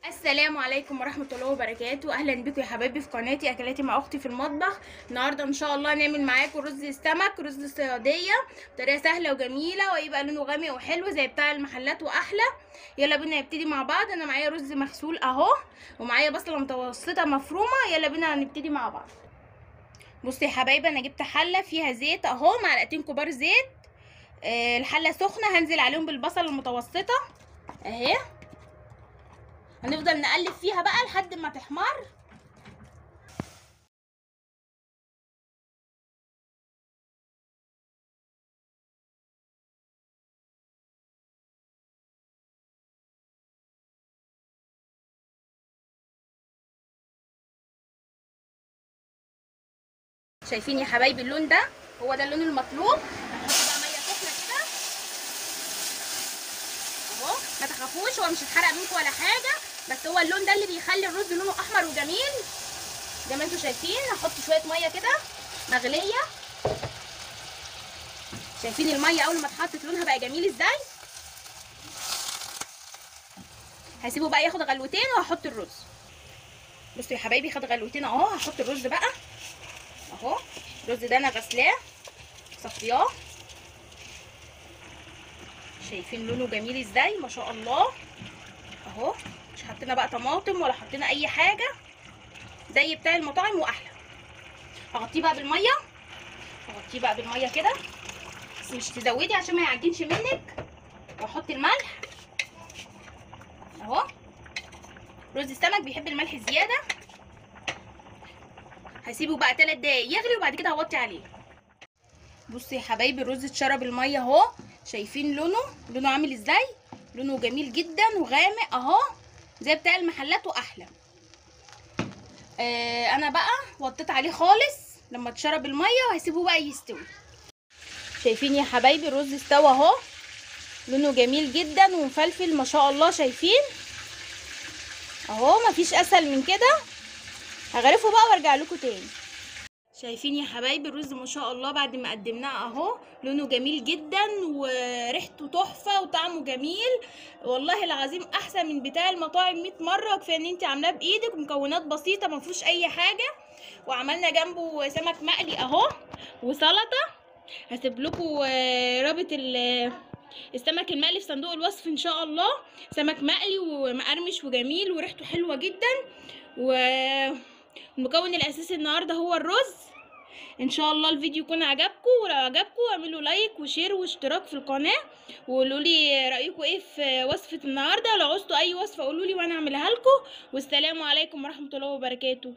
السلام عليكم ورحمة الله وبركاته. اهلا بكم يا حبايبي في قناتي اكلاتي مع اختي في المطبخ. النهارده ان شاء الله هنعمل معاكم رز السمك، رز الصياديه، بطريقة سهلة وجميلة ويبقى لونه غامق وحلو زي بتاع المحلات واحلى. يلا بينا نبتدي مع بعض. انا معايا رز مغسول اهو، ومعايا بصله متوسطه مفرومه. يلا بينا هنبتدي مع بعض. بصوا يا حبايبي، انا جبت حله فيها زيت اهو، معلقتين كبار زيت. الحلة سخنة، هنزل عليهم بالبصله المتوسطة اهي. هنفضل نقلب فيها بقى لحد ما تحمر. شايفين يا حبايبي اللون ده؟ هو ده اللون المطلوب. هنحط بقى مية سخنة كده اهو، ما تخافوش هو مش هيتحرق منكم ولا حاجة، بس هو اللون ده اللي بيخلي الرز لونه احمر وجميل زي ما انتم شايفين. هحط شوية مية كده مغليه. شايفين المية اول ما اتحطت لونها بقى جميل ازاي؟ هسيبه بقى ياخد غلوتين وهحط الرز. بصوا يا حبايبي، خد غلوتين اهو. هحط الرز بقى اهو. الرز ده انا غسلاه صفياه، شايفين لونه جميل ازاي ما شاء الله اهو. مش حطينا بقى طماطم ولا حطينا اي حاجة، زي بتاع المطاعم واحلى. هغطيه بقى بالمية، هغطيه بقى بالمية كده، بس مش تزودي عشان ما يعجنش منك. واحط الملح اهو. رز السمك بيحب الملح زيادة. هسيبه بقى 3 دقايق يغلي وبعد كده هوطي عليه. بصوا يا حبايبي، الرز اتشرب المية اهو. شايفين لونه؟ لونه عامل ازاي؟ لونه جميل جدا وغامق اهو زي بتاع المحلات واحلى. انا بقى وطيت عليه خالص لما اتشرب المية، وهسيبه بقى يستوي. شايفين يا حبايبي الرز استوى اهو، لونه جميل جدا ومفلفل ما شاء الله. شايفين اهو، مفيش اسهل من كده. هغرفه بقى وارجع لكم تاني. شايفين يا حبايبي الرز ما شاء الله بعد ما قدمناه اهو، لونه جميل جدا وريحته تحفة وطعمه جميل، والله العظيم احسن من بتاع المطاعم 100 مرة. كفاية ان انت عاملاه بايدك ومكونات بسيطة ما فيهوش اي حاجة. وعملنا جنبه سمك مقلي اهو وسلطة. هسيب لكم رابط السمك المقلي في صندوق الوصف ان شاء الله. سمك مقلي ومقرمش وجميل وريحته حلوة جدا. والمكون الاساسي النهارده هو الرز. ان شاء الله الفيديو يكون عجبكم، ولو عجبكم اعملوا like و share واشتراك في القناة، وقولوا لي رايكم ايه في وصفه النهارده. لو عوزتوا اي وصفه قولوا لي وانا اعملها لكم. والسلام عليكم ورحمة الله وبركاته.